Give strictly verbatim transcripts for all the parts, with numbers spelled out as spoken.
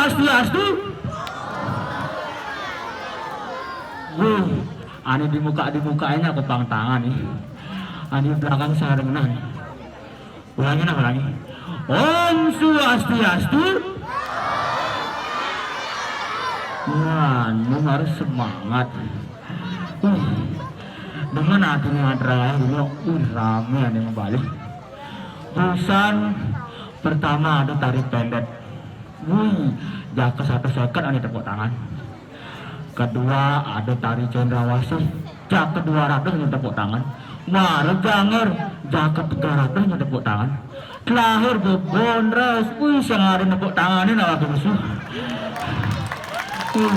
Swastiastu. Wuh, ane di muka, di mukanya aku pang tangan nih. Ane belakang sareng nah. Ulangi nah, ulangi. Om Swastiastu. Nah, ini harus semangat. Uh, dengan hati nih, ada dulu. Uh, rame ada yang balik. Busan pertama ada tari pendet. Wih, jaka satu seket ane tepuk tangan. Kedua ada tari cendrawasih, jaka dua ratus ane tepuk tangan. Mara janger, jaka tiga ratus ane tepuk tangan. Terakhir bebondres, wih, sing ada nepuk tangan ini awak musuh. Wih.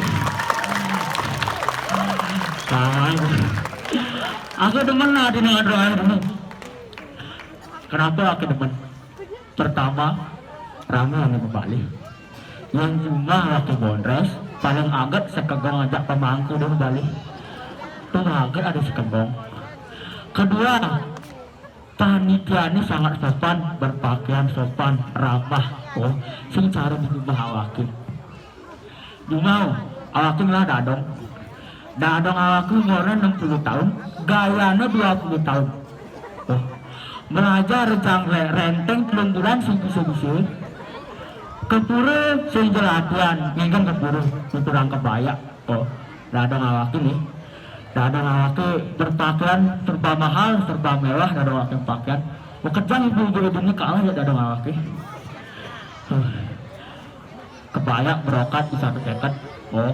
Tangan. Aku demen lah di dengan doa ini. Kenapa aku demen? Pertama, rame ane bebalik. Yang jumlah waktu bondres, paling aget sekegong ajak pemangku deh balik. Tuh aget ada sekegong. Kedua, panitia ini sangat sopan, berpakaian sopan, ramah. Oh, sing cari di rumah awake. Dumau, awaku lah dadong. Dadong awaku umurne enam puluh tahun, gayane dua puluh tahun. Oh. Belajar jang re-, renteng telung bulan sing bisa-bisa. Ke pura sing latihan, ngengken ke pura, miturang kebaya. Oh. Dadong awaku nih. Dadong awaku berpakaian serba mahal, serba mewah, dadong awaku pakaian. Makejang ibu-ibu ini kalah ya dadong awaku. Huh. Kebaya brokat di satu seket. Oh.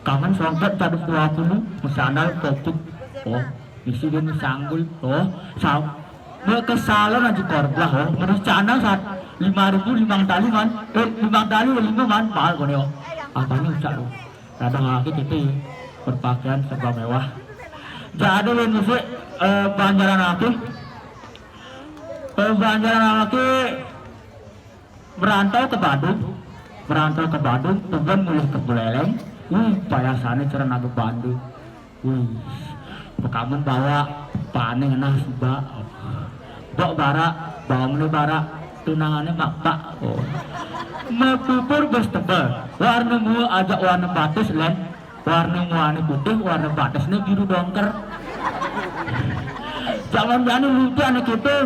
Kangen songket satu dua puluh, sandal kopit. Oh. Isi dia sanggul. Oh. Sam-, mau ke salon aja korbah. Oh. Menurut canang saat lima ribu limang tali man. Eh, limang tali lima man. Mahal kone, oh. Apanya ucap, oh. Kadang aku gitu ya. Berpakaian serba mewah. Jadi, ini sih, eh, banjaran aku. Eh, banjaran aku. Merantau ke Badung, merantau ke Badung, tuban mulih ke Buleleng. Wih, payasane cereng age Bandung. Wih, pekamen bawa pane ngenah suba. Bok bara, bawa mene bara, tunangane mak bak. Oh. Mepupur bes tebel, warna mua ajak warna batis len, warna muane putih, warna batisne biru dongker. Zaman jani lucu ane kite,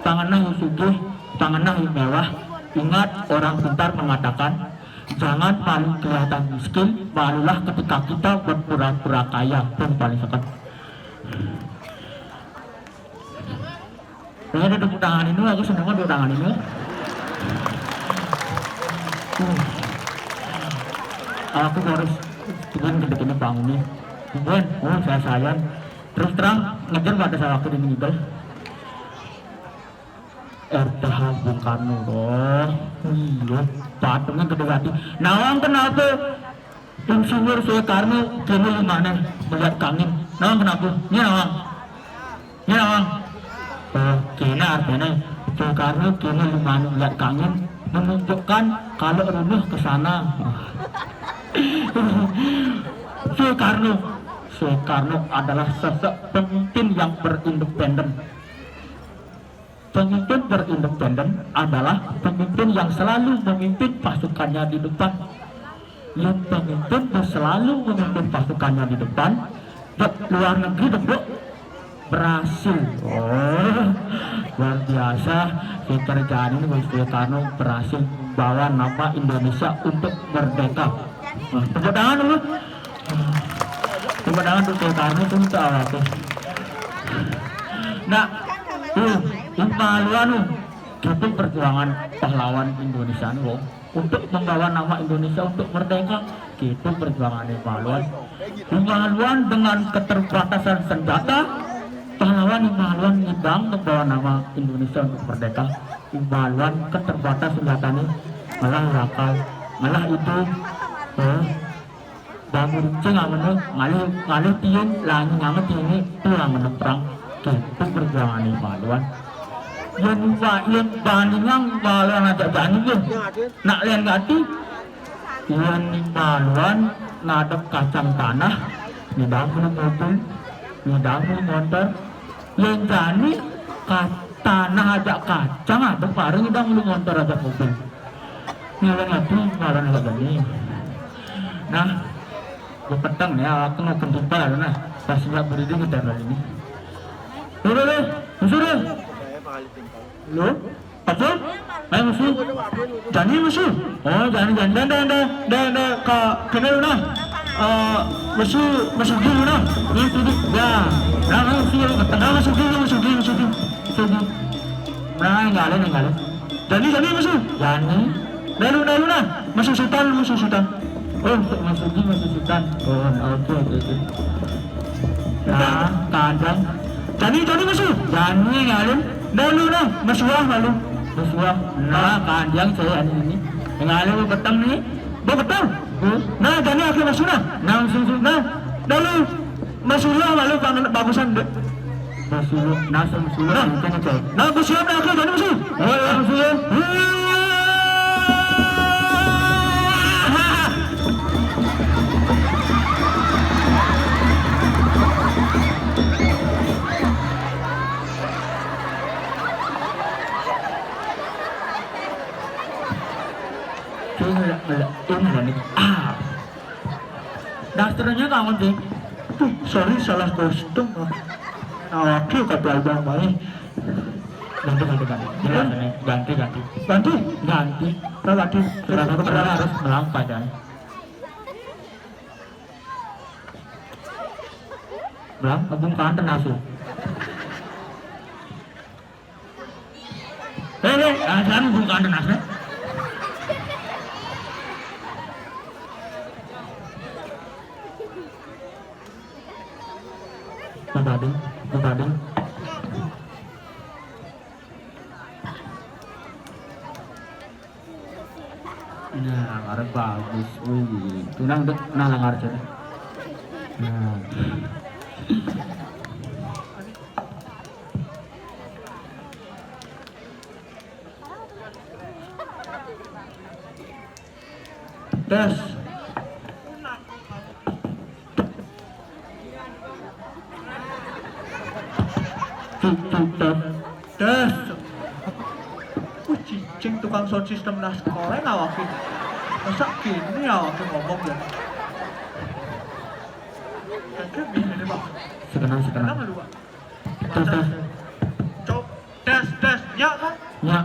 pangenah sugih, pangenah mewah. Ingat, orang pintar mengatakan, "Jangan malu kelihatan miskin, malulah ketika kita berpura-pura kaya." Pun paling seket. Kayaknya ada tepuk tangan ini, aku seneng banget tepuk tangan ini. Uh. Aku harus turun ke depannya bangun nih. Kemudian, oh, saya sayang. Terus terang, ngejar pada saya waktu di Miguel. R T H Bung Karno, oh, iya, patungnya gede gati. Nawang kenapa? Insinyur Soekarno kene limane melihat kangin. Nawang kenapa? Iya, Nawang. Iya, Nawang. Oh, kene artinya Soekarno kene limane melihat kangin, menunjukkan kalau Runeuh ke sana. Soekarno. Soekarno adalah sosok pemimpin yang berindependen. Pemimpin berindependen adalah pemimpin yang selalu memimpin pasukannya di depan. Yang pemimpin yang selalu memimpin pasukannya di depan, dek luar negeri dek, dek, berhasil. Oh, luar biasa. Peter Janin, Soekarno berhasil membawa nama Indonesia untuk merdeka. Nah, tepuk tangan dulu. Tepuk tangan untuk Soekarno itu minta apa tuh? Nah, tuh, Imaluan tuh, itu perjuangan pahlawan Indonesia nih, Wong. Untuk membawa nama Indonesia untuk merdeka, itu perjuangan Imaluan. Imaluan dengan keterbatasan senjata, pahlawan Imaluan ngidang membawa nama Indonesia untuk merdeka. Imaluan keterbatas senjata nih, malah lakal, malah itu, eh, Bangun cing angene ngalih, ngalih tiung, langi nganget tiunge, tu angene perang. Gitu perjuangane Imaluan. Yen wa-, yen bandingang Imaluan ajak jani ye. Nak len gati, yen Imaluan ngadep kacang tanah, ngidang mulu mobil, ngidang mulu montor. Yen jani ka-, tanah ajak kacang, adep bareng ngidang mulu montor ajak mobil. Ngaran aku, ngaran aku ni. Nah, gue petang ya, aku mau kentut parah nah. Pas nggak berdiri kita ini. Udah deh, musuh deh. Lu? Apa? Ayo musuh. Jani musuh. Oh, Jani, Jani. Dan, dan, dan, dan, dan, ka, kena lu nah. Eh, musuh, musuh dulu nah. Ini tuh, ya. Nah, musuh, nah, musuh dulu, musuh dulu, musuh dulu. Musuh dulu. Nah, enggak ada, enggak ada. Jani, Jani musuh. Jani. Nah, lu, nah, lu nah. Musuh Sultan, musuh Sultan. Oh, Mas Sugi, Mas Sultan. Oh, oke, oke, oke. Nah, kandang. Jani, Jani musuh. Jani ngalun. Dah lu nah, masuah malu. Masuah. Nah, kandang saya anu ini. Ngalun mau petang nih. Mau petang? Nah, Jani akhir masuk nah. Nah, musuh, musuh. Nah, dah lu. Masuah malu, kangen bagusan deh. Masuah, nah, masuah. Nah, mungkin aja. Nah, aku siap dah, aku Jani musuh. Oh, ya, musuh. Ini lah nih. Ah. Dasternya kangen sih. Tuh, sorry, salah kostum. Nah, oke, kata abang baik. Ganti, ganti, ganti. Jelas ini. Ganti, ganti. Ganti? Ganti. Nah, ganti. Kenapa, kenapa harus melampai, Jan? Belang, abung kanten asu. Eh, eh, ah, jangan abung kanten asu. Tadi, tadi. Nah, arep bagus. Wih, tunang dek, nah, langar aja. Nah. Tes. Cuk, cuk, tes. Tes. Wih, cicing tukang sound system nah sekolah ngawake. Masa gini ngawake ngomong ya? Kan bisa nih, Pak. Sekenang, sekenang. Kenang lu, Pak. Tes, tes. Cok, tes, tes. Ya, kan? Ya.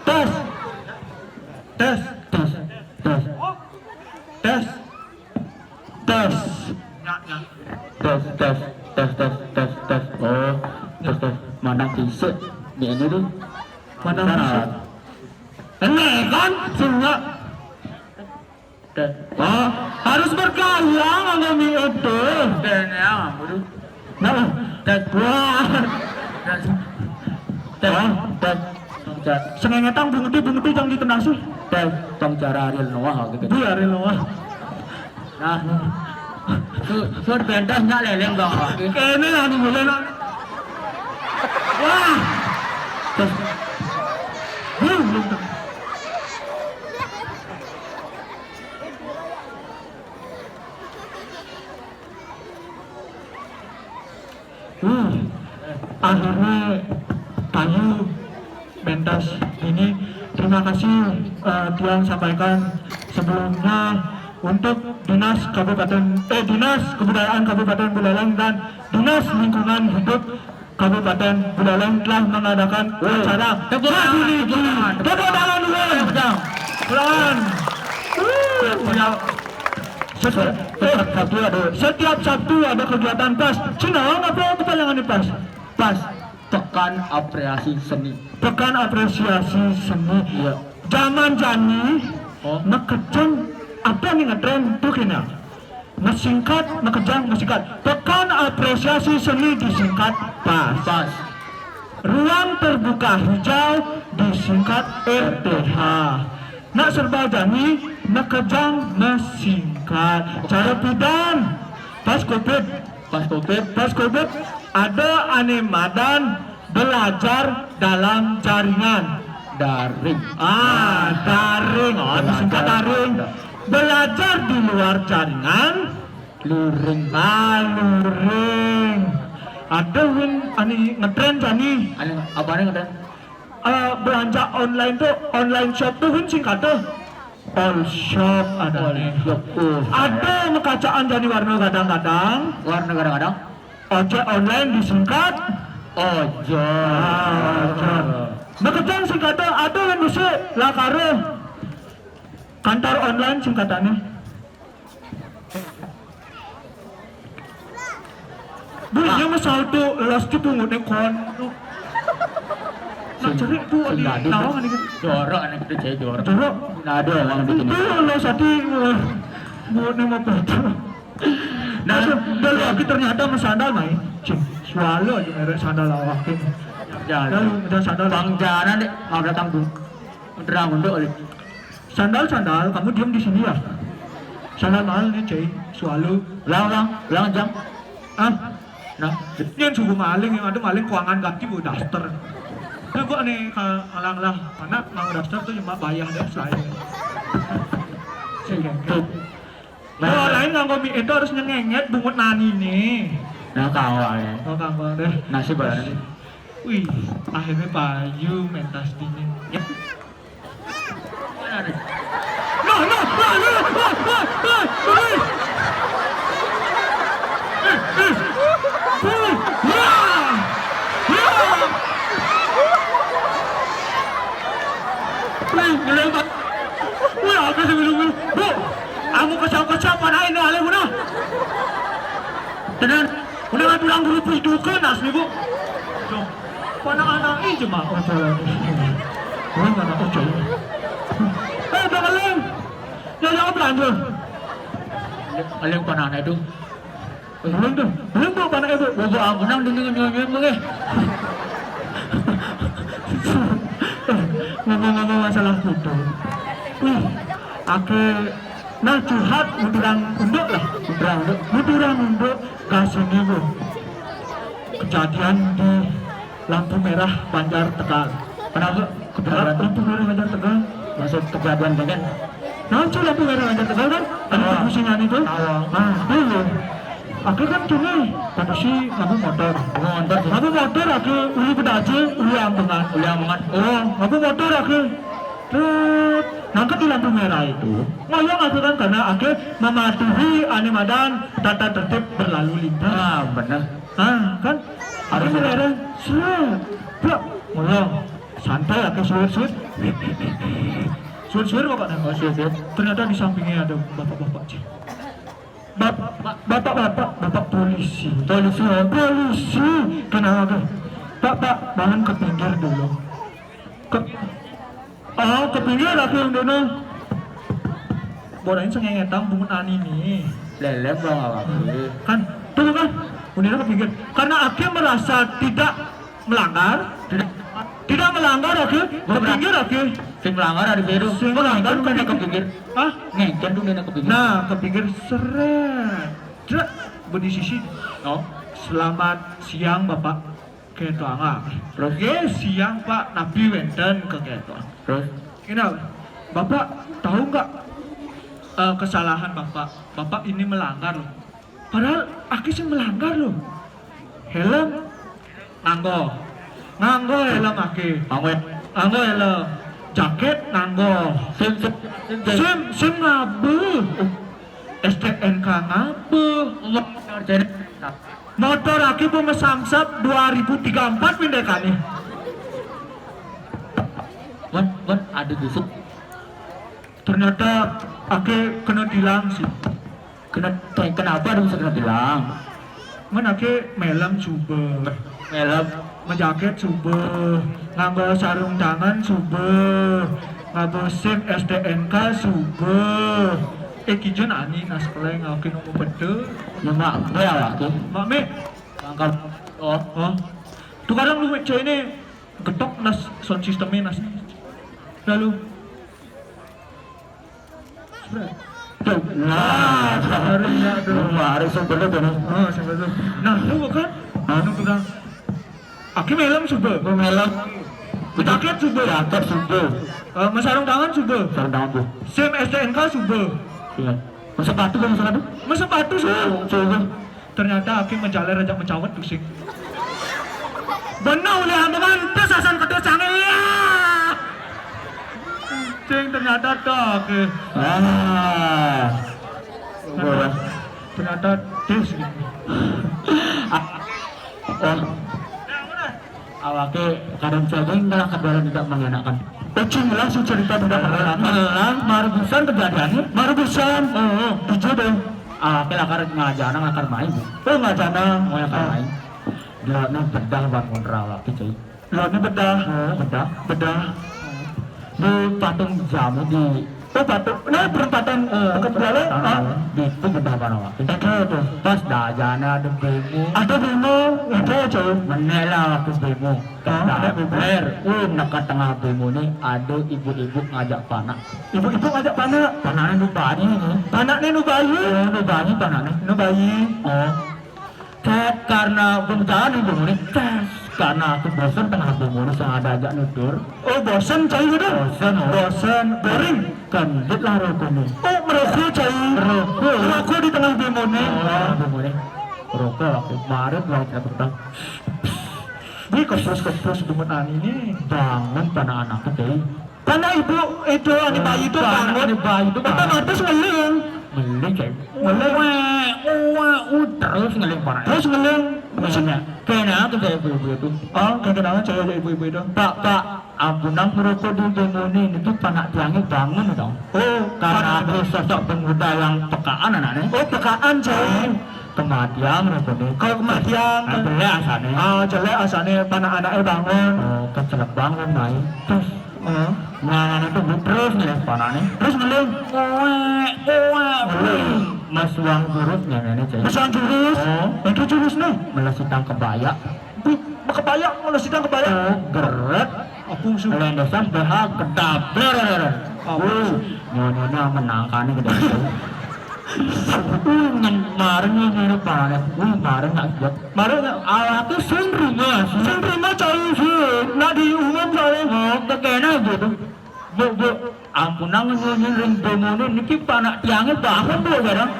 Tes. Tes. Tes. Tes. Tes. Tes. Tes, tes, tes, tes, tes, tes. Oh, tes, tes. Mana bisa? Ini tuh. Mana bisa? Ini kan semua. Tes. Oh, harus bergaya ngomong itu. Tes, ya, ampun. Nah, tes. Wah. Tes. Tes. Oh, tes. Sengengetan bungeti, bungeti jangan ditenasi. Tes, tong cara Ariel Noah gitu. Iya, Ariel Noah. Nah, su-, sur pentas nggak leleng, Bang. Kene lah, nih, mulai, nah. Wah. Tes. Belum, belum. Hmm, akhirnya payu pentas ini. Terima kasih, eh, tiang sampaikan sebelumnya untuk Dinas Kabupaten, eh, Dinas Kebudayaan Kabupaten Buleleng dan Dinas Lingkungan Hidup Kabupaten Buleleng telah mengadakan acara. Tepuk tangan, tepuk tangan, tepuk tangan. Tepuk tangan dulu. Tepuk tangan. Setiap, setiap Sabtu ada, setiap Sabtu ada kegiatan pas. Cina, apa kita yang ini pas? Pas. Pekan Apresiasi Seni. Pekan Apresiasi Seni. Iya. Zaman jani, oh, nekejang apa nih ngetren tuh kena? Mesingkat, mekejang, mesingkat. Pekan Apresiasi Seni disingkat pas. Pas. Ruang terbuka hijau disingkat R T H. Nak serba jani, mekejang, mesingkat. Cara pidan, pas covid. Pas covid. Pas covid, ada ane madan belajar dalam jaringan. Daring. Ah, daring. Oh, disingkat daring. Belajar di luar jaringan. Luring. Ah, luring. Ada win ani ngetren jani. Anu, apa nih ngetren? Eh, belanja online tuh, online shop tuh win singkatnya. All shop ada nih. Shop. Uh, ada ngekacaan jani warna kadang-kadang. Warna kadang-kadang. Ojek online disingkat ojol. Ah, ojol. Makanya singkatnya ada yang bisa lah karo kantor online singkatannya. Bu, iya mah saldo los dipungutnya kon. Nak cerik tuh di nawang ini kan. Jorok anak itu, saya jorok. Jorok. Nah, ada orang bikin. Itu los hati, wah. Buatnya mau foto. Nah, dari aku ternyata sama sandal main. Cing, swallow aja merek sandal awak ini. Jangan. Lalu udah sandal. Bang Jana deh, mau datang tuh. Terang untuk oleh. Sandal, sandal, kamu diam di sini ya. Sandal mahal nih, cuy. Swallow. Ulang, ulang, ulang, Jang. Ah, nah, ini yang suku maling, yang ada maling kuangan ganti bu daster. Nah, gua nih kalau alang-alang anak mau daster tuh cuma bayar deh selain. Sing. Tuh. Nah, lain nganggo mie itu harus nyengenget bungut nani nih. Nah, kawan. Oh, kawan deh. Nasib barang. Wih, akhirnya payu mentas dingin. Ya. Mana nih? Nah, nah, nah, nah, nah, nah, nah, nah. Eh, eh. Wih, wah. Wah. Wih, ngelempat. Wih, apa sih, Bu? Aku kesal-kesal panain nih, alih, Bu, nah. Tenan, udah nggak bilang guru pus duka, nas nih, Bu. Tuh, panah anak ini cuma, oh, jalan. Oh, mana, oh, jalan. Eh, udah ngeling. Ya, ya, belanja. Ngeling panah anak itu. Belum tuh, belum tuh, panah itu. Bapak ampunang dulu nyonya, Bu, eh. Ngomong-ngomong masalah itu. Wih, aku nah, curhat muturang unduk lah. Muturang unduk. Muturang unduk kasih nih, Bu. Kejadian di lampu merah Banjar Tegal. Kenapa? Kejadian lampu merah Banjar Tegal. Maksud kejadian dengan? Nah, itu lampu merah Banjar Tegal kan? Ada permusingan itu. Tahu. Nah, dulu. Aku kan cuma kondisi aku motor. Motor. Aku motor aku uli pedaje, uli ambengan. Uli ambengan. Oh, aku motor aku. Trut, nangkep di lampu merah itu. Ngoyong aku kan karena aku mematuhi ane madan tata tertib berlalu lintas. Ah, bener. Ah, kan? Harus ada. Seret. Blok. Ngoyong. Santai aku suwir-suwir. Suwir-suwir kok, Pak. Oh, suwir-suwir. Ternyata di sampingnya ada bapak-bapak, Cik. Bap-, bapak-bapak, bapak polisi. Polisi, oh, polisi. Kenapa? Pak, Pak, bangun ke pinggir dulu. Ke, oh, ke pinggir aku yang dulu. Borain sengengetan bungut ani nih. Lelem, Bang, awak. Kan, tuh kan, udah ke pinggir. Karena aku merasa tidak melanggar, tidak, tidak melanggar, oke, ke pinggir, oke. Sing melanggar ada baru. Sing melanggar, kan ke pinggir. Hah? Ngengken tuh dia ke pinggir. Nah, ke pinggir seret. Jrek, berdisisi. Oh. Selamat siang, Bapak. Ketua. Terus? Oke, siang, Pak. Napi wenten ke ketua. Terus? Ini, Bapak tahu nggak, eh, kesalahan Bapak? Bapak ini melanggar loh. Padahal aki sing melanggar loh. Helm nganggo. Nganggo helm aki. Nganggo. Nganggo helm. Jaket nganggo. SIM, SIM, SIM, SIM. SIM ngabeh. STNK ngabeh. Motor aki pun mesamsap dua ribu tiga empat pindahkannya. Wan, wan, ada busuk. Ternyata aki kena tilang sih. Kena, kenapa ada bisa kena tilang? Men aki melem suba. Melem. Mejaket suba. Nganggo sarung tangan suba. Nganggo SIM STNK suba. Eh, kijen ani nas keleng aki nunggu pete. Ya, mak, ya, aku. Mak, me. Tangkap. Oh. Oh. Tuh kadang lu cewek ini getok nas sound systemnya nas. Lalu. Tuh, nah, harus ya, tuh. Harus sumber tuh, nih. Oh, sumber tuh. Nah, lu kan? Hah? Anu tuh, Kang. Aki melem suba. Melem. Jaket suba. Jaket suba. Eh, mesarung tangan suba. Sarung tangan tuh. SIM STNK suba. Iya. Masa sepatu kan, masa sepatu? Masa sepatu suba. Suba. Ternyata aki menjalar aja mencawet tuh sing. Bener ulih amungan, terus asan kedua cangil, ya. Cing, ternyata tok. Ah. Ternyata tis gitu. Ah. Oh. Awake kadang caging kalah kedalan tidak mengenakan. Ucing lah si cerita tidak mengenakan. Ngelang, baru busan kejadiannya. Baru busan. Oh, oh. Tujuh deh. Awake lakar ngajana, lakar main. Oh, ngajana. Oh, lakar main. Dia nih bedah bangun rawak gitu. Lone bedah. Oh, bedah. Bedah. Di patung jamu di, oh, patung. Nah, perempatan, eh, dekat jalan. Ah. Di itu bedah barang waktu. Ada tuh. Pas dajana ada bemo. Ada bemo, ada, coy. Menela waktu bemo. Ah, ada bemo. Ler, uh, dekat tengah bemo nih ada ibu-ibu ngajak panak. Ibu-ibu ngajak panak. Panaknya nu bayi nih. Panaknya nu bayi. Oh, nu bayi panaknya. Nu bayi. Oh. Cet, karena bung jalan ibu nih, cet, karena aku bosen tengah bemo nih, sing ada ajak nutur. Oh, bosen, cai, gitu? Bosen, oh. Bosen, boring. Kendit lah rokok nih. Oh, merokok, cai. Merokok. Merokok di tengah bemo nih. Oh, tengah bemo nih. Rokok, aku kemarin lah, kita petang. Wih, kepres-kepres demen ani nih. Bangun panak anak tuh, cai. Panak ibu itu, ani bayi itu bangun. Ani bayi itu bangun. Otomatis ngeling. Ngeling, cai. Ngeling. Wah, wah, uh, terus ngeling panak. Terus ngeling. Maksudnya, kena tuh, cai, ibu-ibu itu. Oh, kayak kenangan, cai, ada ibu-ibu itu. Pak, Pak, ampunang merokok di bemo nih, itu panak tiangnya bangun dong. Oh, karena panak itu. Ada sosok pemuda yang pekaan anaknya. Oh, pekaan, cai. Kematian rupanya. Kalau kematian, ah, kan? Jelek asane. Ah, jelek asane, panak anaknya bangun. Oh, kecelepang kan, Mai. Terus, oh, nah, itu terus nih panaknya. Terus ngeling. Oe, oe, oe. Mas Wang jurus nih, nenek, cai. Mas Wang jurus? Oh. Itu jurus nih. Melesitang kebaya. Wih, kebaya, melesitang kebaya. Oh, geret. Aku su- Lendesan B H kedabler. Aku su- Wih, nyonya menangkane gede. Wih, nyen-, mareng nyonya panak. Wih, mareng nak buat. Mareng nak. Awake sing rima, sing rima, cai, sing. Nak diumum soalnya. Oh, kekena gitu. Bu, bu, ampunang nyonya ring bemo niki panak tiangnya bangun, Bu, kadang.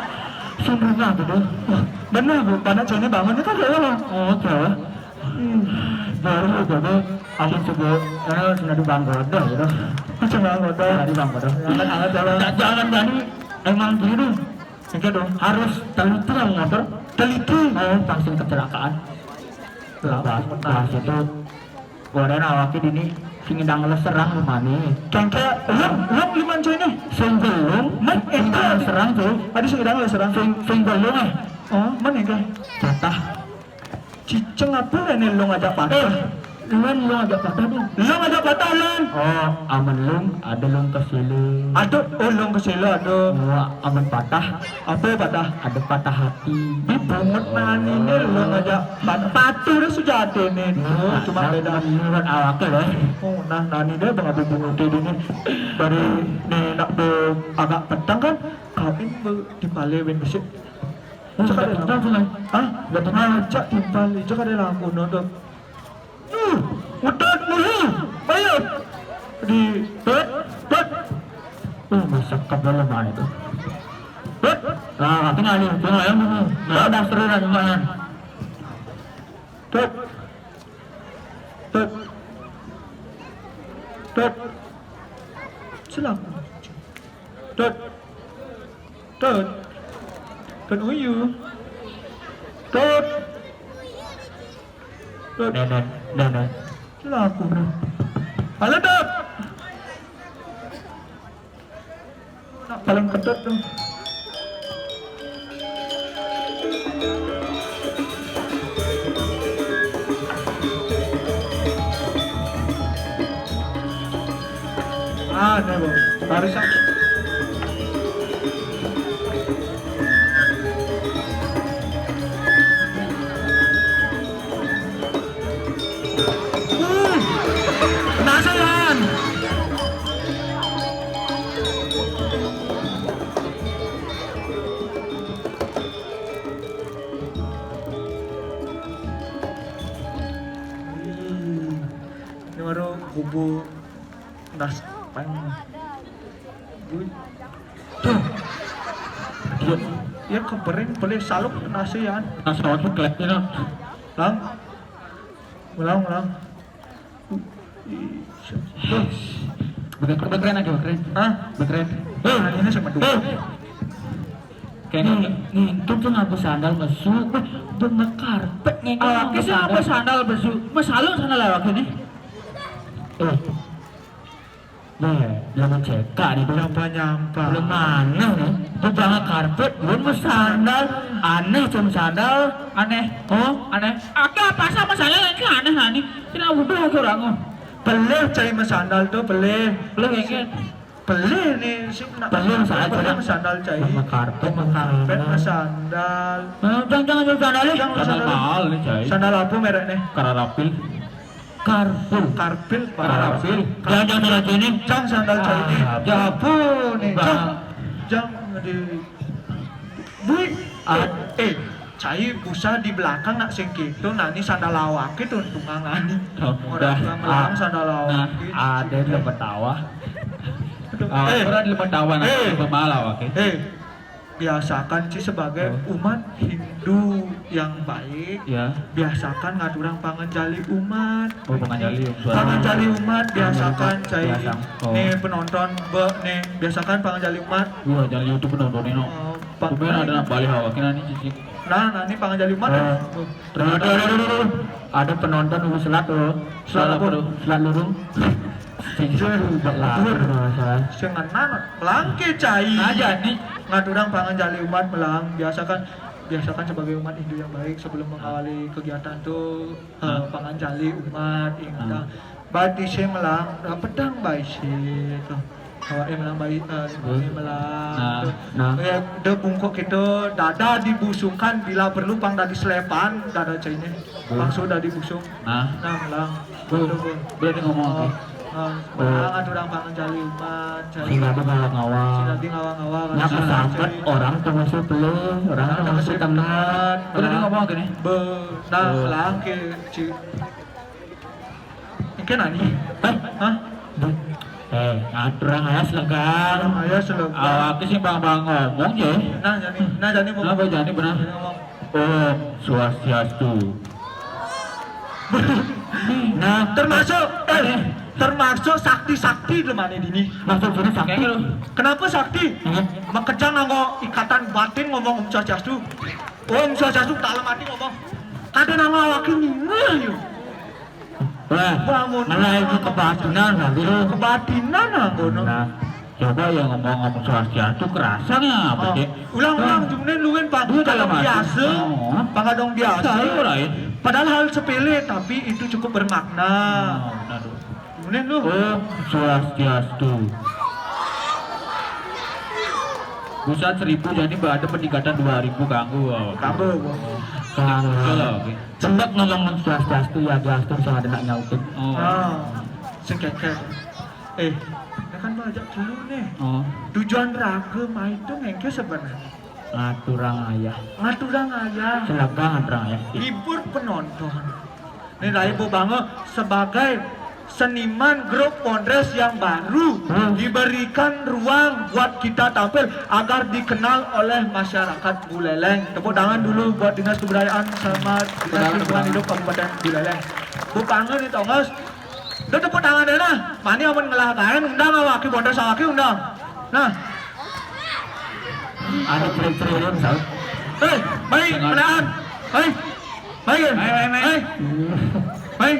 Sing rima gitu. Wah, bener, Bu, panak tiangnya bangun itu ada loh. Oh, oke. Hmm, baru jadi amun coba, eh, sudah di Banggodo gitu. Coba Banggodo. Sudah di Banggodo. Jangan, jangan, jangan. Jangan, jangan, jadi emang gini. Oke dong. Harus teliti yang motor. Teliti. Oh, pasti kecelakaan. Lah, bahas, bahas itu. Goren awake dini sing ndang leserang rumane. Kengke, lung, lung liman coy nih. Sing gelung, men, sing ndang leserang, coy. Ada sing ndang leserang. Sing, sing gelung, eh. Oh, men engke. Patah. Ciceng apa rene lu ngajak patah? Eh, Lun, lu ngajak patah tuh. Lu ngajak patah, Lun. Oh, aman lung, ada lung kesele. Aduh, oh, lung kesele, aduh. Wah, aman patah. Apa patah? Ada patah hati. Di bungut nani nih lu ngajak patah. Patuh deh sujati nih. Nah, cuma nah, beda. Menurut awake deh. Oh, nah, nani deh bang, ada bungut ini. Dari nih nak be agak petang kan. Kawin be di Pale win besik. Cak ada lagu. Hah? Gak pernah cak timpal. Cak ada lagu nonton. Uh, udah dulu. Ayo. Di bet, bet. Uh, masak kabel mana itu? Bet. Nah, tinggal nih, tinggal yang dulu. Nah, udah seru dah lumayan. Bet. Bet. Bet. Selaku. Tut. Tut. Tut uyu. Tut. Tut. Nenek, nenek. Laku nih. Halo, Tut. Nak paling ketut tuh. Ah, ini, Bu. Tarik, Kak. Uh, penasaran. Ini baru bubu nas pang. Bui. Tuh. Dia, dia kebering beli saluk nasi ya. Nas rawat kelek ini. Lang. Ulang, ulang. Bekeren, bekeren lagi, bekeren. Hah? Bekeren. Hei, ini sama dua. Hei. Kayaknya ngintip tuh ngapa sandal mesu. Wah, udah ngekarpet ngintip. Awak sih ngapa sandal mesu? Masalah sandal awak ini. Eh. Nih, jangan cekak nih tuh. Nyampa-nyampa. Belum aneh nih. Tuh jangan karpet, belum sandal. Aneh cuma sandal. Aneh. Oh, aneh. Ada apa sama sandal yang aneh aneh? Kira udah aku orang. Pelih cai mesandal tuh, pelih. Pelih kayak gitu. Pelih nih, sih nak pelih saya pelih mesandal cai. Sama karpet, sama karpet, mesandal. Jangan, jangan, jangan sandal nih. Jangan sandal mahal nih cai. Sandal apa mereknya? Kararapil. Karpil. Karpil, karpil. Jangan, jangan sandal cai ini. Jangan sandal cai ini. Ah, apa nih? Jangan, jangan di. Bui. Ah. Eh, cai busa di belakang nak sing gitu, nah ini sandal awak itu untungan lah nih. Oh, orang udah. Orang bilang sandal awak. Nah, ada di tempat tawa. Aduh. Ah, eh, orang di tempat tawa, nah, eh, pemahalan awak. Eh, biasakan sih sebagai umat Hindu yang baik. Ya. Biasakan ngaturang panganjali umat. Oh, panganjali, suara. Panganjali umat, biasakan cai. Biasa. Oh. Nih penonton, be, nih, biasakan panganjali umat. Wah, jangan YouTube penonton ini, no. Oh, Pak. Ada nak balik awak ini, nih, cicing. Nah, nah, ini panganjali umat. Oh. Tuh. Ternyata ada, ada, ada, ada. Ada penonton Ubi Selat tuh. Selat apa tuh? Selat Lurung. Sing lapar masalah. Sing ngenan, melangke cai. Nah, jadi ngaturang panganjali umat melang. Biasakan, biasakan sebagai umat Hindu yang baik sebelum mengawali kegiatan tuh, eh, panganjali umat, ingat. Baik isi melang, eh, pedang baik isi tuh. Awak melang baik, eh, melang. Nah, tuh. Nah. Ya, de bungkuk kita, dada dibusungkan, bila perlu pang dadi selepan, dada cai ini. Langsung dadi busung. Nah. Nah, melang. Tuh, berani ngomong, oh, oke. Ah, padahal ngaturang panganjali umat, cai. Sing dadi ngawang-ngawang. Sing dadi ngawang-ngawang, kan. Nyapa sangkut orang termasuk pelih, orang termasuk teman. Berani ngomong gini. Be, nah, melang ke ci. Engke nani? Hah? Hah? Eh, ngaturang aya selegang. Aya selegang. Awak sih bang-bang ngomong je. Nah, jani, nah, jani mau. Kenapa jani benar? Jani ngomong. Om Swastiastu. Nah, termasuk, eh, termasuk sakti-sakti di mana dini? Maksud sini sakti? Kenapa sakti? Makejang nganggo ikatan batin ngomong Om Swastiastu. Om Swastiastu, dalam hati ngomong. Kada nang awak ini ngeh, yo. Wah, bangun. Malah itu kebatinan, nanti lu. Kebatinan, anggono. Nah, coba ya ngomong-ngomong Swastiastu, kerasa nggak apa, oh, cek? Ulang-ulang, nah. Jumnen luwen, Pak. Dua dalam hati. Kadang biasa, oh. Pak, kadang biasa. Saya lain. Padahal hal sepele, tapi itu cukup bermakna. Oh, benar tuh. Jumnen lu. Om Swastiastu. Pusat seribu, jadi ada peningkatan dua ribu kanggo. Kanggo, Bu. Kanggo. Betul, oke. Cendek ngomong Swastiastu, ya, Swastiastu, sama ada nak nyautin. Oh. Ah, sing kekeh. Eh, ya kan bajak dulu nih. Oh. Tujuan raga mai itu ngengke sebenarnya. Ngaturang ayah. Ngaturang ayah. Silakan ngaturang ayah. Hibur penonton. Nih, rai Bu Banga sebagai seniman grup Pondres yang baru, hmm, diberikan ruang buat kita tampil agar dikenal oleh masyarakat Buleleng. Tepuk tangan dulu buat Dinas Kebudayaan sama Dinas Lingkungan Hidup Kabupaten Buleleng. Bu Banga nih, tongos. Udah tepuk tangan deh nah. Mani amun ngelah kain, undang awak ki, Pondres awak ki undang. Nah. Ada cerit-cerit, Sal. Hei, mai, menahan. Mai. Mai, mai, mai, mai. Mai. Mai.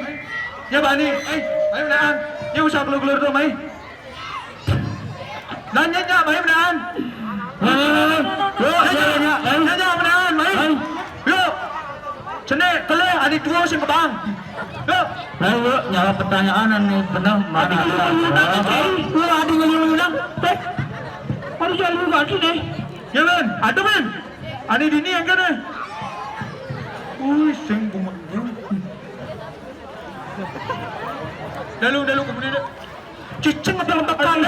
Ya, bani. Mai, mai, menahan. Ya, usah keluar-keluar tuh, mai. Dan ya, ya, mai, menahan. Mai, mai, mai, mai. Yo, ya, ya, ya, mai. Ya, ya, menahan, mai. Mai. Yo. Cene, kelih, adi tua sing kebang. Yo. Ayo, nyawa pertanyaan anu bener mana? Adi ngeliung-ngeliung, adi ngeliung-ngeliung. Eh, adi jalu kaki deh. Ya, men, ada, men. Adi dini yang kene. Wih, sing bunga. Dalu, dalu, kemudian. Cicing apa lembakan?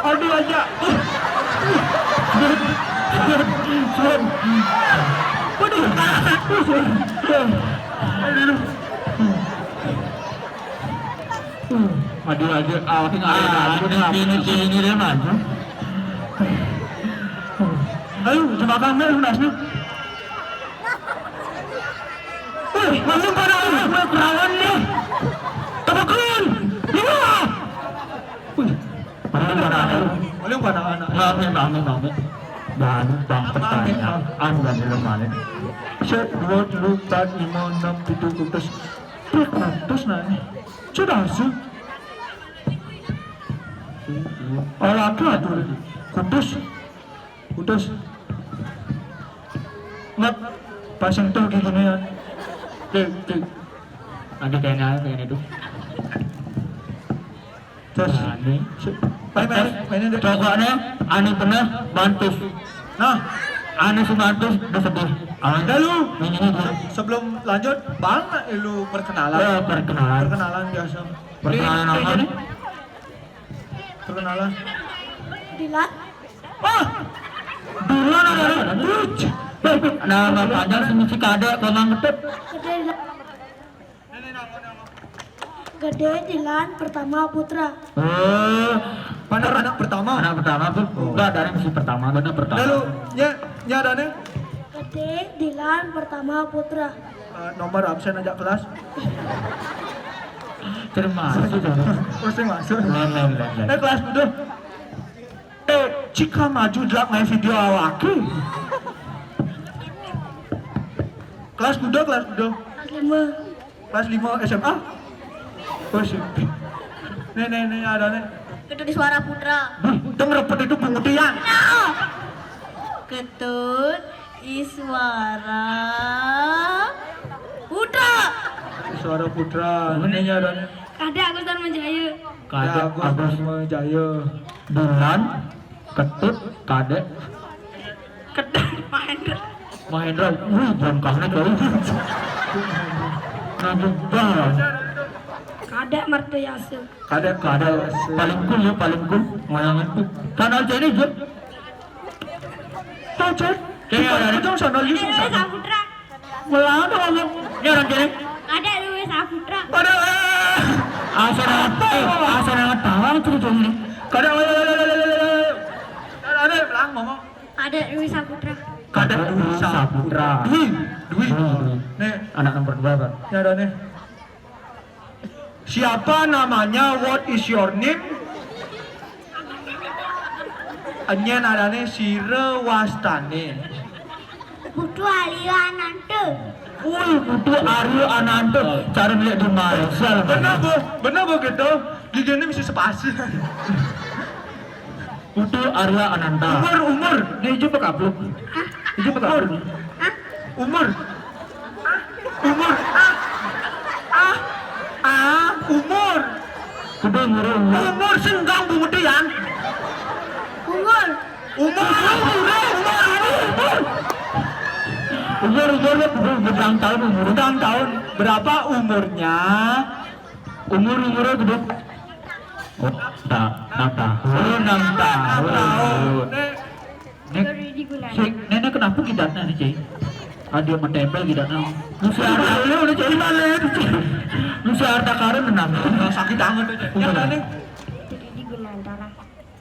Aduh, aja. Waduh. Aduh. Aduh, aja. Ah, tinggal ada. Ah, ini, ini dia maju. Ayo, coba kamu, Mas. Maling pada anak gue perawan nih. Tebakun. Iya. Wih, maling pada anak. Maling pada anak. Rame, rame, rame. Dan bang pertanyaan dan ilmu maling. Set, dua, telu, empat, lima, enam, tujuh, kutus. Kutus nanya. Sudah su. Olahraga tuh. Kutus. Putus. Nggak, pasang tuh gini ya. Cek, cek. Ada kayaknya, kayaknya itu. Terus. Nah, ini. Main, main, main, main. Pokoknya, ane pernah bantus. Nah, ane sing bantus, udah sedih. Aman. Dah lu. Ini, ini, ini. Sebelum lanjut, bang, lu perkenalan. Ya, perkenalan. Perkenalan biasa. Perkenalan apa nih? Perkenalan. Dilan. Wah, Dilan ada. Nama panjang sing si kadek, kok nggak ngetut? Gede Dilan. Gede Dilan Pertama Putra. Oh, mana anak pertama? Anak pertama tuh. Oh. Enggak, dari misi pertama, benar pertama. Lalu, ya, ya ada nih. Gede Dilan Pertama Putra. Eh, nomor absen aja kelas. Termasuk, Jon. Mesti masuk. Lain, lain, lain, lain. Eh, kelas udah. Eh, cika maju delak main video awaki. Kelas udah, kelas udah. Kelas lima. Kelas lima S M A. Oh, S M P. Nih, nih, nih, ada nih. Itu di Suara Putra. Duh, denger pet itu pemutihan. Ketut Iswara Putra. Suara Putra. Ini ada nih. Kadek Agus Dharma Jaya. Kadek Agus Dharma Jaya. Dilan, Ketut, Kadek. Ketut, Mahendra. Mahendra, wih, jangkangnya jauh. Nah, jauh banget. Kadek Martoyasa. Kadek, kadek. Paling cool ya, paling cool. Mayangan tuh. Kanal Chinese, Jun. Tuh, Jun. Kayaknya ada. Itu sana, you Ada susah. Saputra. Melana ngomong. Ini orang kiri. Ada Louis Saputra. Ada. Asal apa? Eh, asal yang tahu tuh, Jun. Kadek, ada, ada, ada, ada, ada. Ada, ada, bilang ngomong. Ada Louis Saputra. Kadek Dwi Saputra. Dwi, Dwi. Dwi, Dwi. Nih. Anak nomor dua, Pak. Ini ada nih. Siapa namanya? What is your name? Enyen adane sira wastane. Putu Arya Ananta. Wih, Putu Arya Ananta. Cara lihat di Malaysia lah. Bener, Bu. Bener, Bu, gitu. Giginya mesti sepasang. Putu Arya Ananta. Umur, umur. Dia hijau apa kapluk? Hah? Hijau apa kapluk? Hah? Umur. Umur. Ah. Ah. Ah, umur. Kudu umur, umur. Umur sing ganggu mutian. Umur. Umur, umur, umur, umur. Umur, umur, umur, ulang tahun, umur. Ulang tahun. Berapa umurnya? Umur, umurnya gede. Oh, ta-, enam tahun. Oh, enam tahun. Enam tahun. Nek, Nek, Ridi Gunadi. Sing, nenek kenapa gidatna nih, Cing? Ada mentempel gidatna. Lu si Arta, lu udah jadi mana? Lu si Arta Karun kenapa? Sakit banget aja. Ya, udah. Nek. Ridi Gunantara.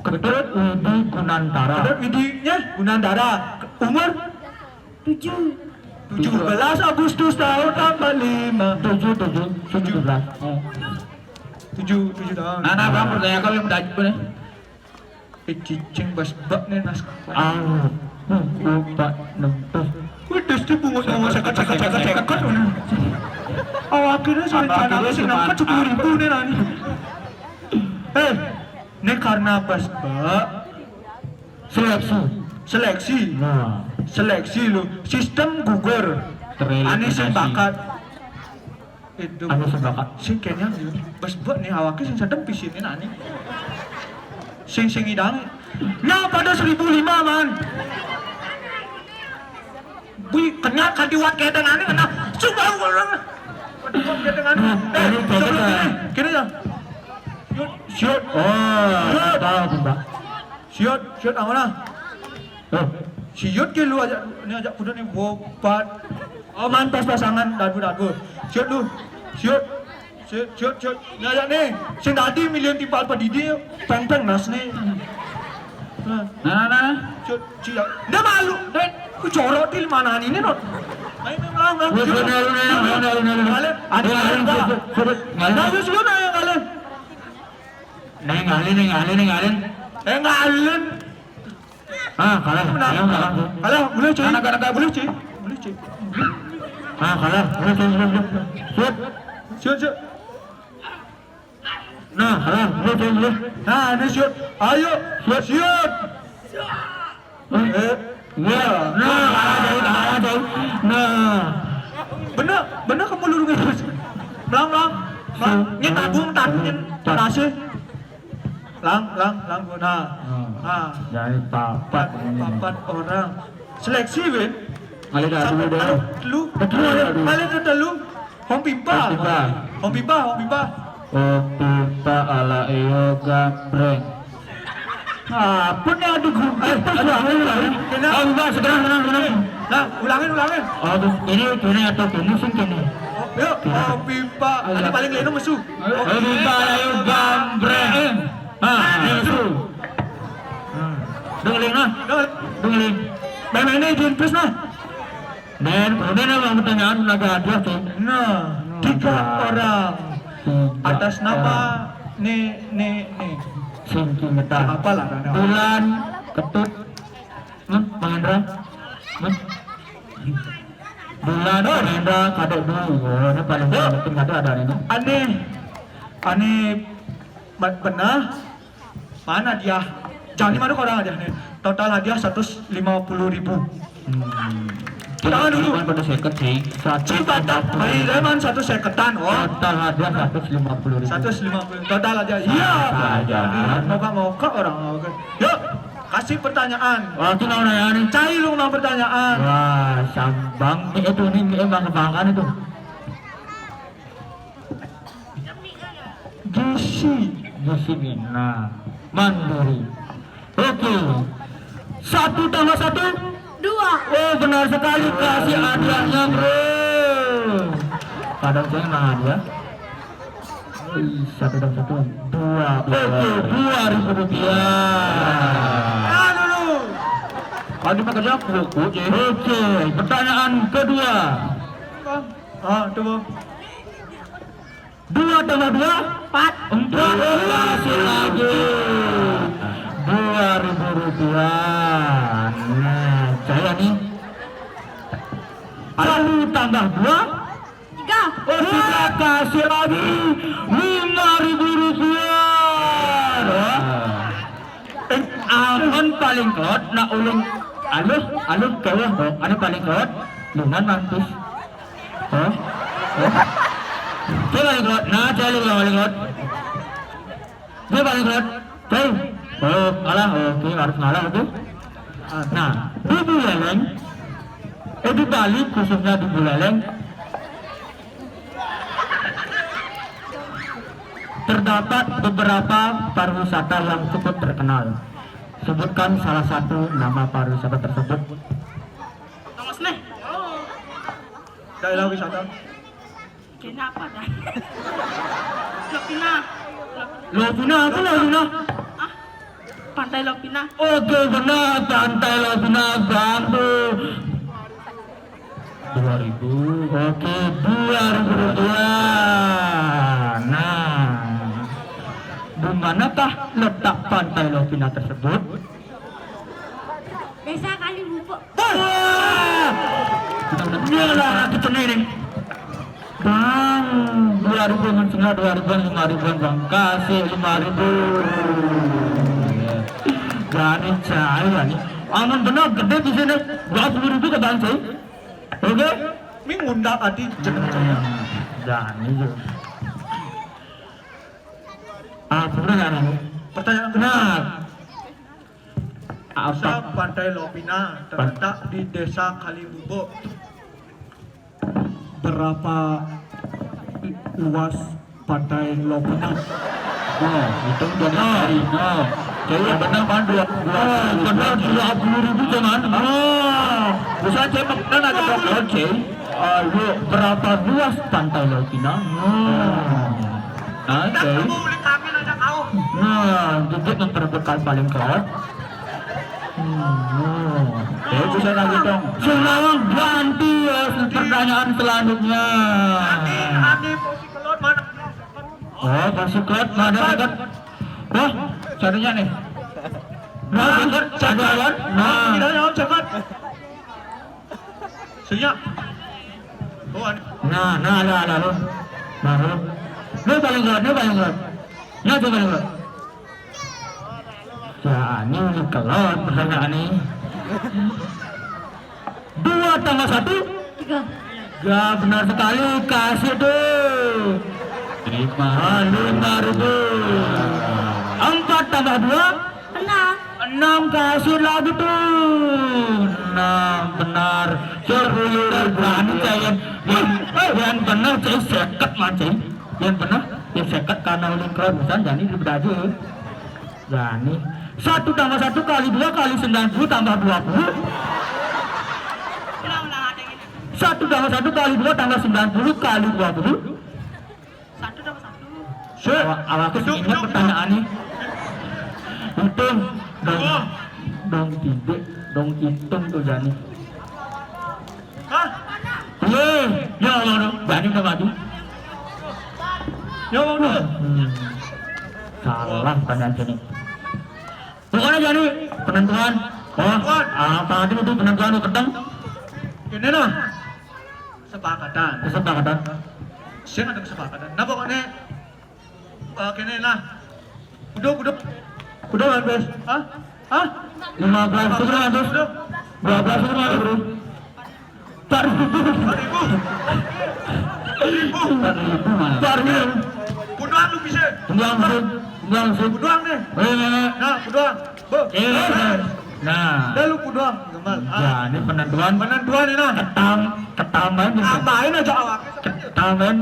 Ketut Widi Gunantara. Ketut Widinya Gunantara. Umur? Tujuh. Tujuh belas Agustus tahun tambah lima. Tujuh, tujuh, tujuh belas. Oh. Tujuh, tujuh tahun. Nah, nah, Bang, pertanyaan kau yang udah aja nih. Eh, cicing bas bak nih, naskah. Ah, buku, Pak, nempel. Wih, terus dia bungut ngomong seket, seket, seket, seket. Oh, akhirnya saya apa, rencana akhirnya sih cuma nempel sepuluh ribu nih, nani. Eh, ini karena bas bak. Seleksi. Seleksi. Nah. Seleksi lu. Sistem gugur. Tereliminasi. Ani sing bakat. Itu. Ani sing bakat. Sing kayaknya bas bak nih awake sing sedem pisine ani. Sing, sing idang. Nah, pada seribu lima, man. Wih, kena kadiwat kedeng ani kena. Coba ulang. Kadiwat kedeng ani. Eh, ini coba coba. Gini, gini ya. Shoot, shoot. Oh, shoot. Tahu, Bang. Siot, siot, amanah. Oh. Siot ke lu ajak, ini ajak kuda nih, bobat. Oh, mantas pasangan, dadu, dadu. Siot lu. Siot. Siot, siot, siot. Ini ajak nih. Sing tadi milihan timpal pedidi, peng-peng nas nih. Nah, nah, nah. Cut, cia. Dia malu. Dek, ku jorok di mana ini, Not? Ayo, Bang, Bang. Ayo, ayo, ayo, ayo, ayo, ayo, ayo. Ngalir. Ada, ayo, ayo, ayo, ayo, ayo. Ngalir. Nah, yuk, yuk, ayo, ngalir. Nih, ngalir, nih, ngalir, nih, ngalir. Eh, ngalir. Ah, kalah. Benar. Ayo, kalah. Kalah, boleh, cuy. Anak-anak boleh, cuy. Boleh, cuy. Ah, kalah. Boleh, cuy, boleh, boleh. Shoot. Shoot, shoot. Nah, kalah. Boleh, cuy, boleh. Nah, ini shoot. Ayo, shoot, shoot. Eh, ya. Nah, kalah, jauh, kalah, jauh. Nah. Bener, bener kamu lurungin. Melang, melang. Melang. Ini tabung, tabung, tabung. Kasih. Lang, lang, lang, gua. Nah. Hmm. Nah. Jadi papat ini. Papat orang. Seleksi, Win. Kali dah dulu deh. Sampai telu. Betul, ya. Aduh. Kali ke telu. Hong Pimpa. Hong Pimpa. Hong Pimpa, Hong Pimpa. Hong Pimpa ala Iyo Gambreng. Apa nih, aduh, gua. Eh, aduh, aduh, aduh. Kena. Oh, enggak, sekarang, sekarang, sekarang. Nah, ulangin, ulangin. Oh, terus ini, ini atau ini sih ini. Oh, yuk, Hong Pimpa. Ayo. Ada paling leno mesu. Ayo, minta ayo gambreng. Ah, ayo, su. Ah. Dengerin, nah. Dengerin. Main ini, Jin, please, nah. Dan kemudian ada pertanyaan, naga hadiah, tuh. Nah, tiga orang. Tiga orang. Atas nama nih, nih, nih. Singki Meta. Siapa lah, Rana? Bulan, Ketut, Hmm, Bang Hendra? Hmm? Bulan, Bang Hendra, Kadek Dwi. Oh, ini paling penting ada, ada ini. Aneh. Aneh. Mat-, benar. Mana dia? Jangan lima orang aja nih. Total hadiah seratus lima puluh ribu. Hmm. Jangan dulu. Cuma pada seket sih. Satu. Cuma tak, baik, emang satu seketan, oh. Total hadiah seratus lima puluh ribu. Seratus lima puluh. Total aja. Iya. Saja. Moga-moga orang, oke. Yuk. Kasih pertanyaan. Wah, aku mau nanya nih. Cai lu mau pertanyaan. Wah, sambang. Mi itu nih, mi emang kebangan itu. Gizi. Gizi nih. Nah, mandiri. Oke. Satu tambah satu? Dua. Oh, benar sekali. Kasih hadiahnya, bro. Kadang saya mahal ya. Ih, satu dan satu, dua. Oke, dua ribu rupiah. Ah, dulu. Pagi pakai japu, oke. Oke, pertanyaan kedua. Ah, coba. Dua tambah dua? Empat. Empat, kasih lagi. Dua ribu rupiah. Nah, saya nih. Satu tambah dua? Tiga. Oh, tiga, kasih lagi lima ribu rupiah. Eh, amun paling kuat, nak ulun aluh, aluh, kawah, oh, anu paling kuat, lunan mantis. Oh, oh. Dia paling kuat, nah, dia paling kuat. Dia paling kuat. Oke. Oh, kalah. Oke, harus ngalah, oke. Nah, di Buleleng, eh, di Bali, khususnya di Buleleng, terdapat beberapa pariwisata yang cukup terkenal. Sebutkan salah satu nama pariwisata tersebut. Tongos nih. Daerah wisata. Kenapa dah? Lopina. Lopina, apa Lopina? Ah, Pantai Lopina. Oke, benar, Pantai Lopina, Bambu. Dua ribu. Oke, dua ribu rupiah. Nah, di manakah letak Pantai Lopina tersebut? Desa Kalibupo. Wah! Iyalah, kita nih. Bang, dua ribu, Bang, setengah dua ribu, lima ribu, Bang. Kasih lima ribu. Gak ada cahaya nih. Aman benar, gede di sini. Dua puluh ribu ke Bang, cuy. Oke? Ini ngundang adi jeneng saya. Jangan itu. Ah, benar kan? Pertanyaan kedua. Nah, apa? Desa Pantai Lopina terletak di Desa Kalibubo. Berapa luas Pantai Lopina? Oh, itu jadi hari. Oh. Jadi yang benar kan dua, dua, oh, benar, dua puluh ribu cuman. Oh, bisa cek kan ada program, cek. Ayo, berapa luas Pantai Lopina? Oh. Nah, oke. Nah, Didit memperebutkan paling kuat. Hmm. Ya, bisa lagi dong. Sekarang ganti ya, pertanyaan selanjutnya. Andi, Andi, posisi kelon mana? Oh, posisi kelon mana, dekat? Wah, carinya nih. Nah, dekat, cari lawan. Nah. Tidak, ya, cepat. Senyap. Oh, ada. Nah, nah, ada, ada, lu. Nah, lu. Lu paling kuat, lu paling kuat. Nah, coba lu. Ya, ini kelon pertanyaan nih. Dua tambah satu? Tiga. Tiga, benar sekali. Kasih tuh. Lima. Ah, lima ribu. Empat tambah dua? Enam. Enam, kasih lagi tuh. Enam, benar. Sepuluh ribu. Berani, cai. Yang, yang benar, cai, seket, man, cai. Yang benar, yang seket karena ulin kelon pisan, jadi lebih aja. Berani. Satu tambah satu kali dua kali sembilan puluh tambah dua puluh. Ulang, ulang, ada yang ini. Satu tambah satu kali dua tambah sembilan puluh kali dua puluh. Satu tambah satu. Awak, awak ingat pertanyaan nih. Hitung dong, dong titik, dong hitung tuh, Jani. Hah? Ye, ya Allah, dong. Jani udah maju. Ya Allah. Hmm. Salah pertanyaan sini. Pokoknya, Jani, penentuan. Oh, apa tadi itu penentuan lu ketemu? Ini nah. Kesepakatan. Kesepakatan. Sing ada kesepakatan. Nah, pokoknya, eh, kene lah. Udah, udah. Udah, Mas. Hah? Hah? Lima belas itu, Mas. Udah. Dua belas itu, Mas. Empat ribu. Empat ribu. Empat ribu, Mas. Empat ribu. Buduan lu bisa. Buduan, Mas. Buduan, Mas. Buduan nih. Eh, eh, eh. Nah, buduan. Bo. Eh, eh. Nah. Dah lu buduan. Gembal. Ah. Ya, ini penentuan. Penentuan ini, nah. Ketam-, ketambahin gitu. Tambahin aja awak. Ketambahin.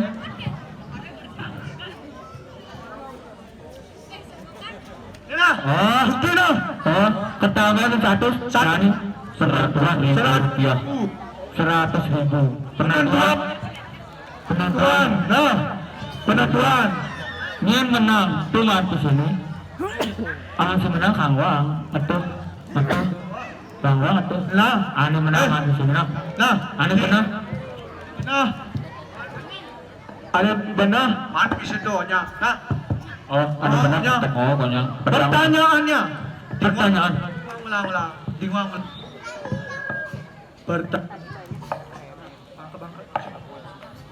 Ini nah. Oh, itu nah. Oh, ketambahin seratus. Satu. Nah, ini seratus ribu rupiah. Seratus ribu. Penentuan. Penentuan. Nah, penentuan. Ini menang. Tuh, mati sini. Ah, si menang Kang Wang. Betul. Betul. Bang banget tuh. Nah, ane menang, eh, ane sini, nah. Nah, ane ini. Pernah. Nah. Ane pernah. Mana bisa doanya? Nah. Oh, ane pernah. Oh, konyang. Pertanyaannya. Pertanyaan. Ulang, ulang, ulang. Bingung, ulang. Perta-,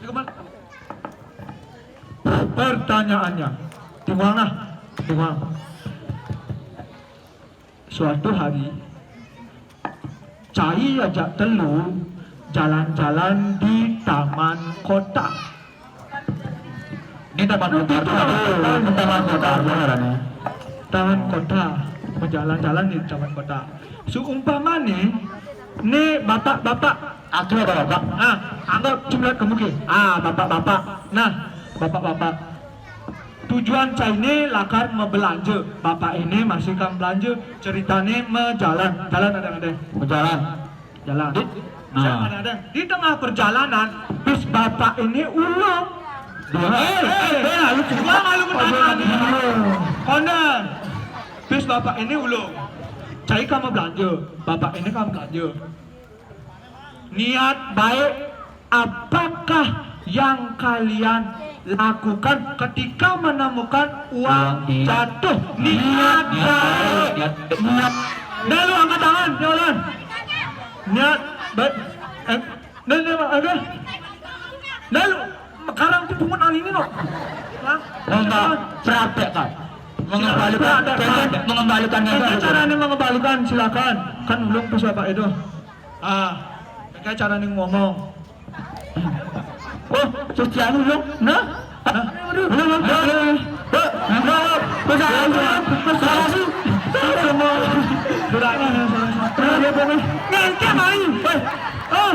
ini kemana? Pertanyaannya. Bingung, nah. Bingung. Suatu hari, cai ajak telu jalan-jalan di taman kota. Ini taman kota, taman kota, beneran ya. Taman kota, berjalan-jalan di taman kota. Seumpama nih, nih bapak-bapak. Aku ada bapak. Ah, anggap cuma kamu ke. Ah, bapak-bapak. Nah, bapak-bapak. Tujuan cai ini lakar mebelanja. Bapak ini masih kam belanja. Ceritane mejalan. Jalan ada-ada. Mejalan. Jalan. Di, nah. Ada-ada. Di tengah perjalanan, bis bapak ini ulung. Dua. Eh, eh, eh, lalu dua lalu menang. Konden. Bis bapak ini ulung. Cai kam belanja. Bapak ini kam belanja. Niat baik, apakah yang kalian lakukan ketika menemukan uang jatuh? Niat baik. Niat. Dah lu angkat tangan, jalan. Niat baik. Eh, dah, dah, dah. Dah lu, sekarang tuh pungut hari ini, no. Hah? Lomba praktek, kan? Mengembalikan, mengembalikan, caranya mengembalikan, silakan. Kan belum tuh siapa itu. Ah, kayak cara nih ngomong. Oh, cucian lu, nah? Nah, aduh, aduh, aduh, aduh. Hah? Nah, nah, nah. Ngengke mai. Weh. Oh.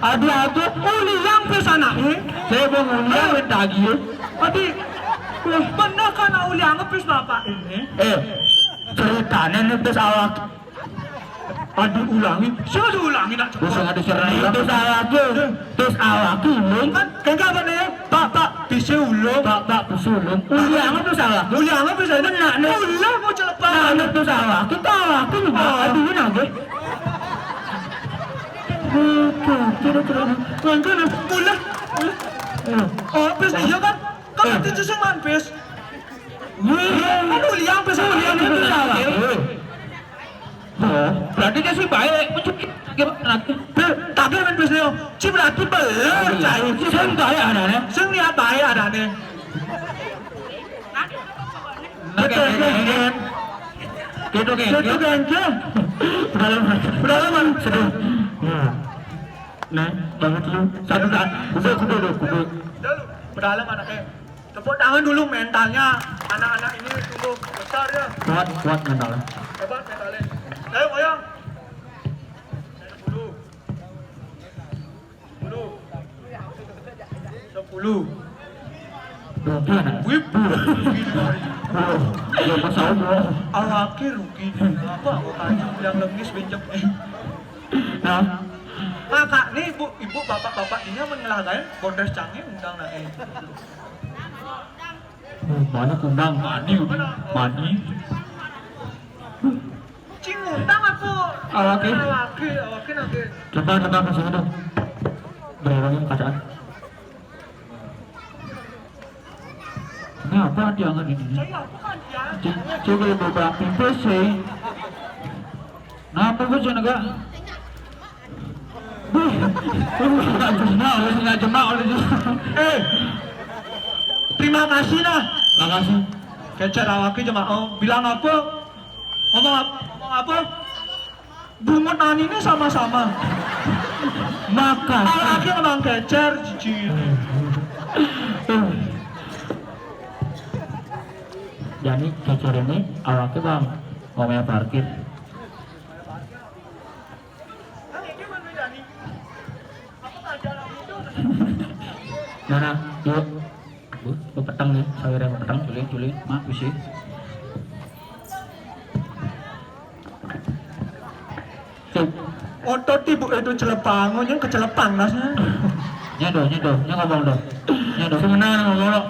Aduh, aduh, uliang ke sana, eh. Saya mau nguliang minta lagi, ya. Adi, weh, bener kan uliang pis bapak ini? Eh, ceritanya nih pis awak. Aduh, ulangi. Sing aduh ulangi nak. Wis cepet. Aduh, serang. Terus awakku. Terus awakku ulung. Kan, kan kapan ya? Pak, Pak, bisa ulung. Pak, Pak, bisa ulung. Uliang apa salah? Uliang apa salah? Benar, nih. Ulah mau celepah. Nah, terus awakku, awakku nih. Oh. Aduh, ini apa? Oke, kira-kira. Mangkana, ulah. Ulah. Eh. Oh, pis iya kan? Kan Eh. Itu sing man, pis. Iya. Kan uliang, pis. Uliang itu salah. Eh. Oh, berarti dia sih baik. Mencuri gimana tuh? Tapi men pis Leo, si berarti beler, cai. Sing baik adanya. Sing niat baik adanya. Betul, kan? Gitu, kan? Gitu, kan? Udah lama, udah lama. Sedih. Ya. Nah, banget lu. Satu saat. Udah, udah, udah, udah. Udah lu, udah lama anaknya. Tepuk tangan dulu mentalnya anak-anak ini tumbuh besar ya. Kuat, kuat mentalnya. Hebat mentalnya. Ayo, goyang. Sepuluh. Sepuluh. Sepuluh. Dua belas. Wih, Oh, ya pas aku. Awake rugi nih. Apa aku tanya bilang lemis bencek nih. Nah, makanya ibu, ibu bapak-bapak ini mengelagain bondres canggih undang naik. Oh, mana kundang? Mani, mani. Cing ngundang aku. Awake. Awake, awake nake. Coba, coba ke sini dong. Berorongin kacaan. Ngapa dia nggak di sini? Saya apa kan dia? Coba beberapa tipe sih. Ngapa gue cina gak? Nah, wis nggak jemak oleh dia. Eh, terima kasih lah. Makasih. Kecer awake jemak. Oh, bilang apa? Ngomong apa? Ngomong apa? Bungut nani ini sama-sama. Makasih. Awake emang kecer cici ini. Jadi kecer ini awake bang, ngomongnya parkir. Mana? Yuk. Bu, bu peteng nih, sawire peteng, culing, culing, mak, bisi. Cuk. Otot ibu itu celepang, yang kecelepang nasnya. Nya do, nya do, nya ngomong do. Nya do. Sebenarnya ngomong do.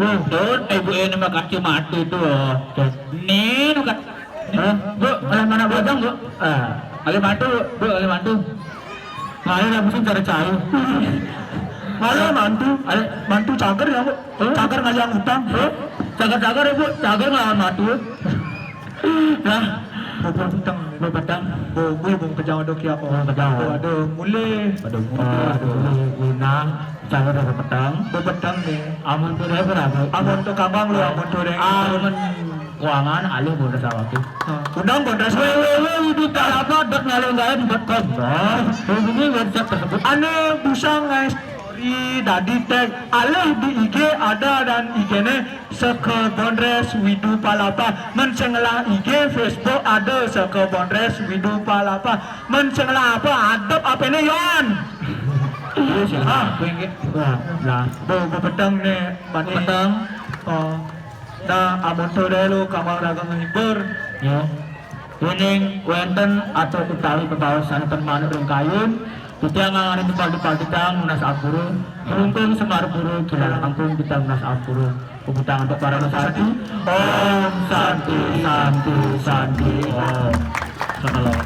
Tuh, ibu ini mah kacamata itu loh. Nih, nu ka-, Hah? Bu, oleh mana bajang, Bu? Ah, oleh mantu, Bu, oleh mantu. Nah, ini langsung cara cai. Malah mantu, ale mantu cager ya, Bu. Hah? Cager ngayang utang. Hah? Cager-cager ya, Bu. Cager ngelawan mantu. Nah, Bu peteng. Bu peteng. Bu, Bu, Bu kejauh dok ya, Bu. Oh, kejauh. Bu, aduh, mulai. Aduh, Bu, aduh, Bu, Bu, nah. Cara dari petang. Bebetang nih. Amun tuh deh berapa? Amun tuh kamang lu, amun tuh deh. Amun keuangan alih bodas awak tuh. Nah, undang bodas. Weh, weh, weh, di Palapa dek ngalih gawe dot com. Nah, hubungi website tersebut. Anu busang ngai story dadi tag alih di I G ada dan I G-ne Seke Bondres Widu Palapa. Men sing ngelah I G, Facebook ada Seke Bondres Widu Palapa. Men sing ngelah apa? Adep apene Yon. Iya sih. Ah, pengen. Wah, nah. Bo, bo peteng ne, mani. Peteng. Oh. Nah, amun to deh lu kamar dagang hibur. Ya. Yening wenten atau utawi bebaos santen manuk ring kayun, titiang nganganin padi-padi tang nunas ampura, Rungkung Semar Buru, kilalang angkung kita nunas ampura. Puputang untuk para nusanti. Om Santi, Santi, Santi, Om. Sakalong.